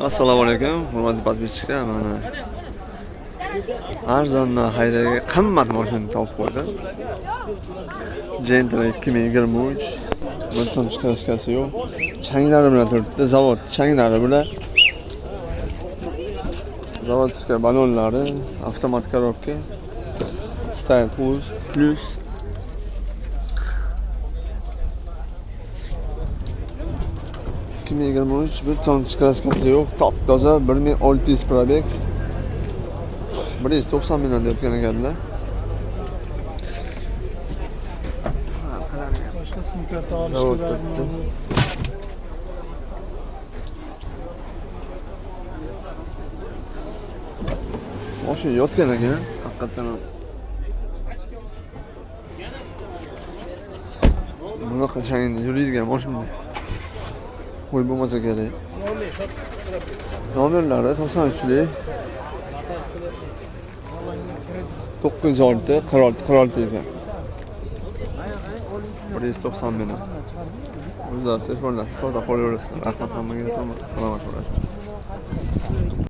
Assalomu alaykum, hurmatli подписчикlar. Mana arzondan haydaga qimmat mashina topib qo'ydim. Gentra 2023, bir tomchi kraskasi yo'q. Changlari bilan turibdi, zavod changlari bilan. Zavodskiy balonlari, avtomat korobka, Style Plus, Plus. 2023, bir tomchi kraskasi yo'q, top toza, 1600 пробег. 190 million deyotgan ekanlar. Boshqa sim karta olish Zavod kerak. turibdi. Mashina yotgan ekan, haqiqatdan ham. Bunaqa changda yuradigan mashina qo'y bo'lmasa kerak. Nomerlari 93lik 906 46 46 ekan. 190 million. O'zlari telefonlashib savdo qilaverasizlar. Rahmat hammaga, salomat bo'lasizlar.